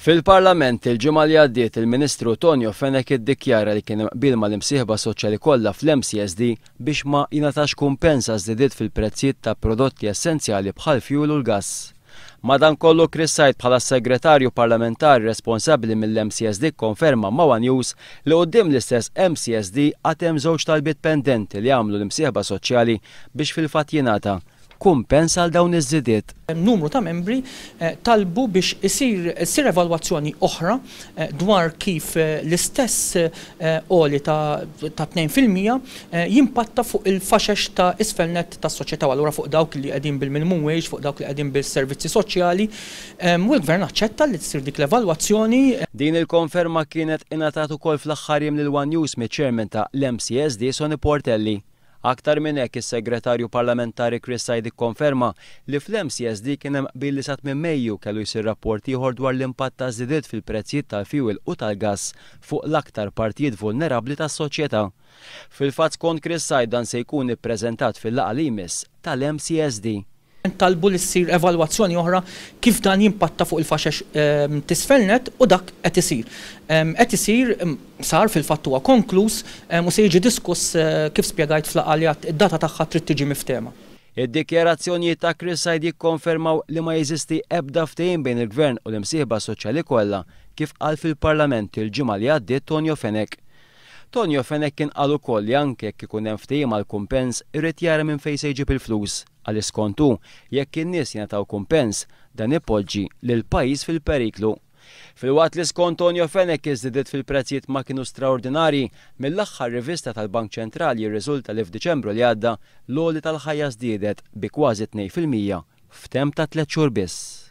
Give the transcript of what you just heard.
Fil-Parlament il-ġimgħa li għaddiet il-Ministru Tonio Fenech iddikjara li kien hemm qbil mal-imsieħba soċjali kollha fl-MCSD biex ma jingħatax kumpens għaż-żidiet fil-prezzijiet ta' prodotti essenzjali bħall-fjuwil u l-gass. Madankollu Chris Said bħala s-Segretarju Parlamentari responsabbli mill-MCSD kkonferma ma' one News li quddiem l-istess MCSD għad hemm żewġ talbiet pendenti li għamlu l-imsieħba soċjali biex fil-fatt jingħata kumpens għal dawn iż-żidiet. Numru ta' membri talbu biex isir ssir evalwazzjoni oħra dwar kif l-istess għoli ta' 2% jimpatta fuq il-faxex ta' isfel nett tas-soċjetà u allura fuq dawk li qegħdin bil-minimum wage, fuq dawk li qegħdin bis-servizzi soċjali u l-Gvern aċċetta li ssir dik l-evalwazzjoni. Din il-konferma kienet ingħatat ukoll fl-aħħar jiem lil one News miċ-Chairman ta' l-MCSD Sonny Portelli. Aktar minn hekk, is-Segretarju Parlamentari Chris Said ikkonferma li fl-MCSD kien hemm qbil li sa tmiem Mejju kellu jsir rapport ieħor dwar l-impatt taż-żidiet fil-prezzijiet tal-fjuwil u tal-gass fuq l-aktar partijiet vulnerabbli tas-soċjetà. Fil-fatt skont Chris Said dan se jkun ippreżentat fil-laqgħa li jmiss tal-MCSD. Talbu li ssir evalwazzjoni oħra kif dan jimpatta fuq il-faxex t'isfel nett u dak qed isir. Qed isir, sar fil-fatt huwa konkluż u se jiġi diskuss kif spjegajt f'laqgħa li għad id-data tagħha trid tiġi miftehma. Id-dikjarazzjonijiet ta' Chris Said jikkonfermaw li ma jeżisti ebda ftehim bejn il-Gvern u l-imsieħba soċjali kollha, kif qal fil-Parlament il-ġimgħa li għaddiet Tonio Fenech. Tonio Fenech kien qal ukoll li anke jekk ikun hemm ftehim għall-kumpens irid jara minn fejn se jġib il-flus għaliex skont hu, jekk in-nies jingħataw kumpens, dan ipoġġi lill-pajjiż fil-periklu. Filwaqt li skont Tonio Fenech iż-żidiet fil-prezzijiet ma kienu straordinarji, mill-aħħar rivista tal-Bank Ċentrali jirriżulta li f'Diċembru li għadda l-għoli tal-ħajja żdiedet bi kważi 2% f'temp ta' tlett xhur biss.